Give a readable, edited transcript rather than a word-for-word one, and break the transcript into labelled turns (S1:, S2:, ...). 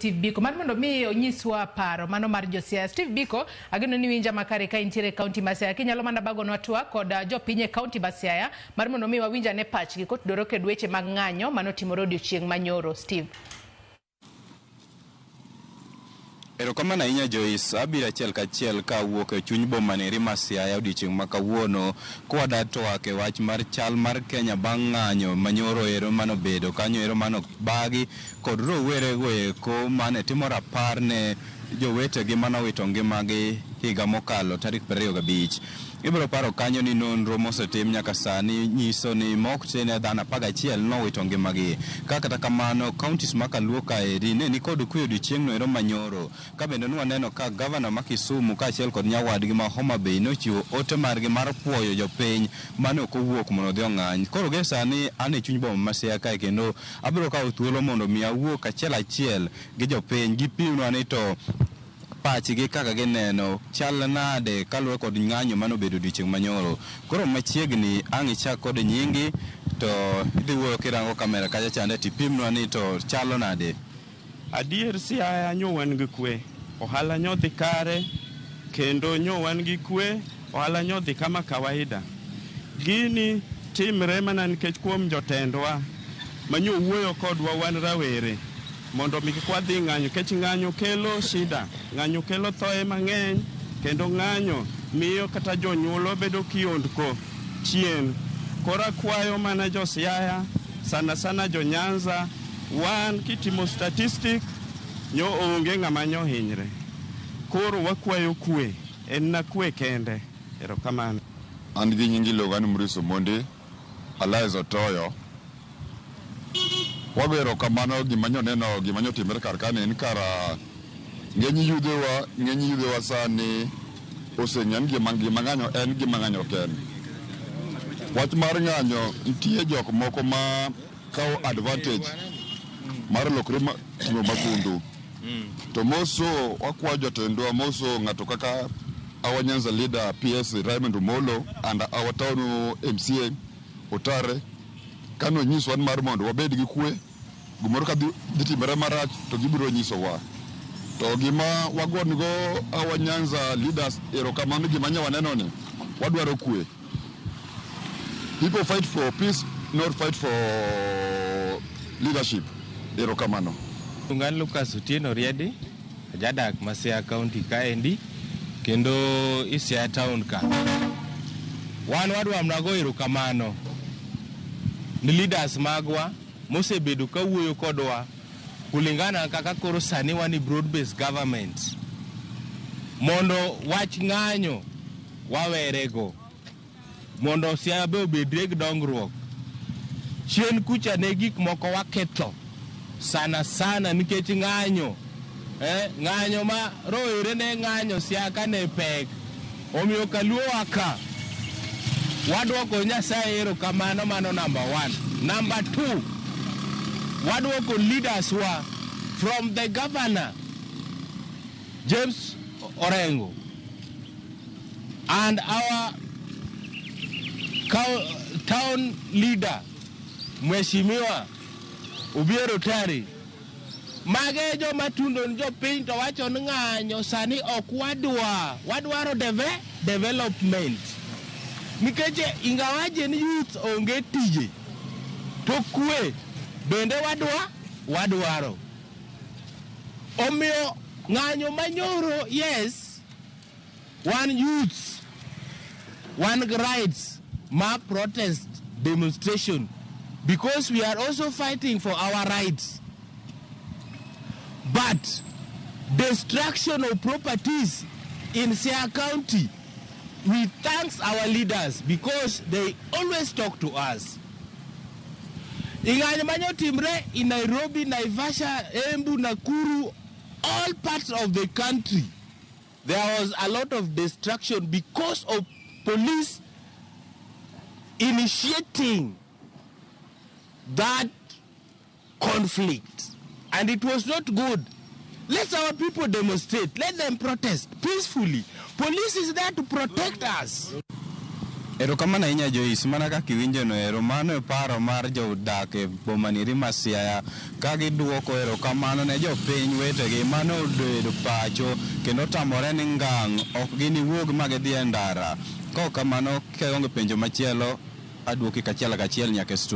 S1: Steve Biko mar mondo mi onyiswa paro mano mar jo Siaya. Steve Biko, ageno ni winja makare ka intiere e kaunti ma Siaya. Kinyalo mana bagonwa twak kod jopiny e kaunti ma Siaya mar mondo mi wawinj ane pachgi kotudore kod weche mag ng'anyo manotimore odiochieng' manyoro. Steve.
S2: Erokamano ahinya Joyce, abiro achiel kachiel ka awuok e chuny boma neri ma Siaya odiochieng' ma kawuono kwada twak e wach mar chal mar Kenya bang' ng'anyo manyoro ero manobedo kanyo ero mano bagi kod rowere go eko mane timo rapar ne jowetegi manowito ngimagi higa mokalo tarik 25. Ibiro paro kanyo ni nonro mosetim nyaka sani nyiso ni mok tin e dhano 11 nowito ngimagi. Ka kata kamano, counties ma kaluo kaeri ne nikod kwe odiochieng'no ero manyoro. Ka bende nwaneno ka gavana ma Kisumu kaachiel kod nyawadgi ma Homa Bay nochiwo ote margi mar puoyo jopiny mane ok owuok mondo odhi ong'any. Koro gie sani an e chuny boma ma Siaya kae kendo abiro kawo thuolo mondo mi awuo kachiel achiel gi jopiny gipimnwa ni to pachgi kaka gineno chal nade kaluwore kod ng'anyo mane obedo odiochieng' manyoro. Koro machiegni ang' ichak kod nyingi to idhi wuoyo kirango kamera kacha chande tipimnwa ni to chalo nade.
S3: Adier Siaya nyo wan gi kwe, ohala nyo dhi kare kendo nyo wan gi kwe, ohala nyo dhi kama kawaida. Gini timre mana nikech kuom jotendwa manyo wuoyo kodwa wan rawere mondo mi kik wadhi ng'anyo nikech ng'anyo kelo shida, ng'anyo kelo thoe mang'eny kendo ng'anyo miyo kata jonyuolwa bedo kiondko chien. Koro akwayo mana jo Siaya sana sana jo Nyanza, wan kitimo statistic nyo onge ng'ama nyo hinyre. Koro wakwayo kwe, en na kwe kende. Erokamano.
S4: An gi nying iluonga ni Maurice Omondi, Elias Otoyo. Wago erokamano gima nyoneno gima nyotimre kar ka ni en kara ng'eny yudhewa ng'eny yudhewa sani oseng'eyo ni gima gima ng'anyo en gima ng'anyo ok en. Wach mar ng'anyo nitie jok moko ma kawo advantage mar lokre timo makundu. To moso wakwayo jotendwa moso ng'ato kaka our Nyanza leader PS Raymond Omolo and our town MCA Otare kano nyiswa ni mar mondo wabed gi kwe gimoro ka dhi timore marach to gibiro nyisowa. To gima wagon go our Nyanza leaders erokamano gima nya waneno ni wadwaro kwe. People fight for peace, not fight for leadership. Erokamano.
S5: Ungan Lucas Otieno Riedi, jadak ma Siaya County kaendi kendo i Siaya town ka. Wan wadwa mana go erokamano ni leaders magwa mosebedo ka wuoyo kodwa kulingana kaka koro sani wan e broad based government mondo wach ng'anyo wawerego mondo Siaya be obedie gi dongruok. Chien kucha ne gik moko waketho sana sana nikech ng'anyo ng'anyo ma rowere ne ng'anyo Siaya ka ne pek. Omiyo kaluowa ka wadwoko Nyasaye erokamano mano number one. Number two, wadwoko leaders wa from the governor James Orengo and our town leader Mheshimiwa Obiero Tari. Mage joma tundo ni jopiny to wacho ni ng'anyo sani ok wadwa, wadwaro development. Nikech ingawaje ni youth onge tije, to kwe bende wadwa, wadwaro. Omiyo ng'anyo manyoro, yes, wan youths, wan gi rights ma protest demonstration because we are also fighting for our rights. But destruction of properties in Siaya County, we thanks our leaders because they always talk to us. Ing'anyo manyotimre in Nairobi, Naivasha, Embu, Nakuru, all parts of the country, there was a lot of destruction because of police initiating that conflict. And it was not good. Let our people demonstrate. Let them protest peacefully. Police is there to protect us.
S2: Erokamano ahinya Joyce, mana kaka iwinjo no ero, mano e paro mar jodak e boma ni ma Siaya ka giduoko erokamano ne jopiny wetegi mane obedo pacho kendo otamore ni ngang' ok giniwuog ma gidhi e ndara. Kok kamano kaonge penjo machielo aduoki kachiel kachiel nyaka e studio.